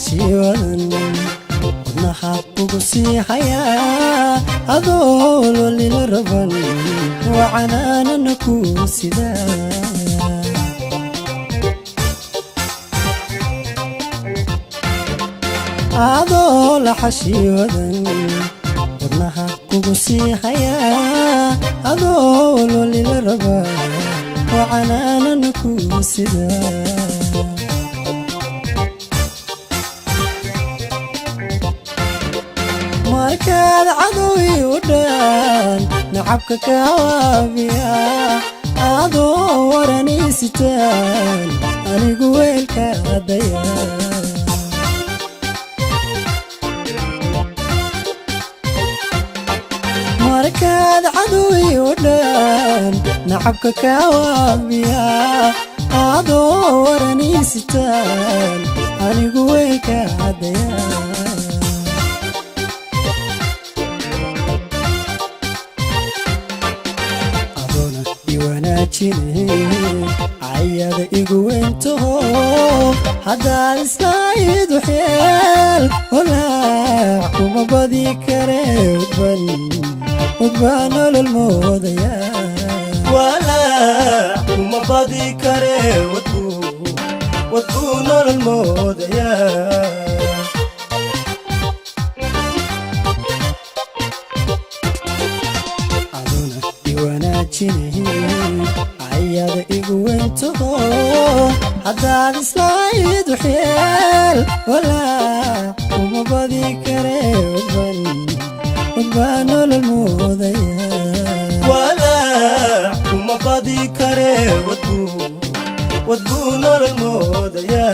Xashiiwadan wadnaha kugu sii hayaa, adoo lolila raban wacanaanana ku sidaa. Adoo la xashiiwadan wadnaha kugu sii hayaa, adoo lolila raba wacanaanana ku sidaa. Markaad cadowi u dhan nacabka kawaabiya, adoo waranaysitaan anigu weelka daya. Markaad cadowi u dhan nacabka kawaabiya, adoo waranaysitaan anigu weelka daya. Adoona iwanaajine cayada igu weyntaho, haddaad islaayidu xeel walaac kuma badi kare, udban udbaa nolol moodaya. Walaac kuma badi kare, wadbuu wadbuu nolol moodaya. Aduna iwanaajine cayada igu weyntaho, haddaad islaayidu xeel walaac kuma badi kare, udban udbaa nolol moodaya. Walaac kuma badi kare, wadbuu wadbuu nolol moodaya.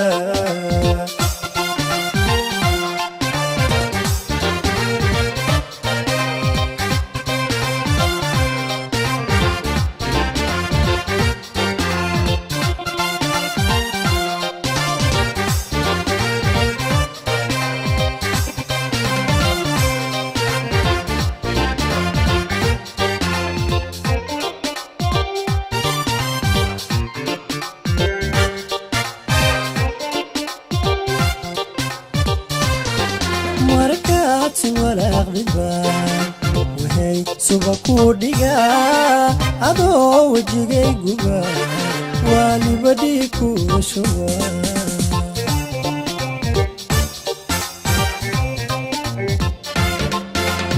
Markaad suwalaaqdibaan waxay suba ku dhigaa, adoo wejigay guba waalibadhii ku shuba.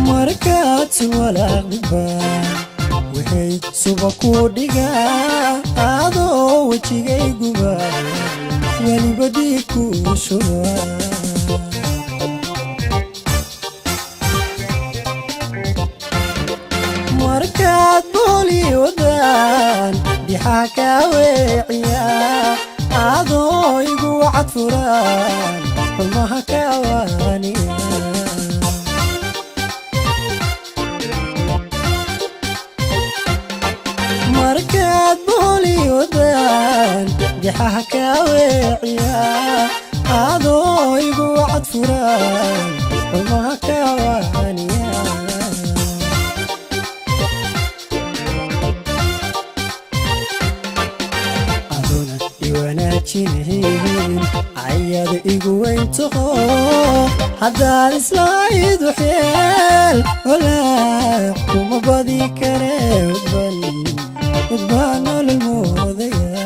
Markaad suwalaaqdibaan waxay suba ku dhigaa, adoo wejigay guba walibadhii ku shuba. Markaad booli wadaan dhixaa kaa weeciya, adoo igu wacad furaan xumaha kawaaniya. Markaad booli wadaan dhixaha kaa weeciya, adoo igu wacad furaan xumaha kawaaniya. Aduna iwanaajineen cayada igu weyntaho, haddaad islaayidu xeel walaac kuma badi kare, udban udbaa nolol moodaya.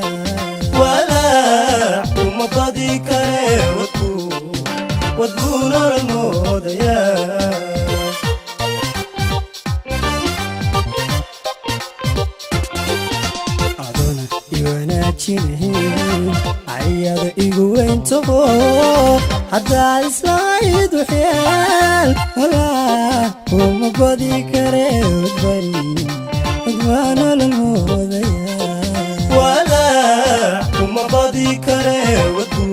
Walaac kuma badi kare, wadbuu wadbuu nolol moodaya. Aduna iwanaajineen cayada igu weyntaho, haddaad islaayidu xeel walaac kuma badi kare, udban udbaa nolol moodaya. Walaac kuma badi kare, wadbuu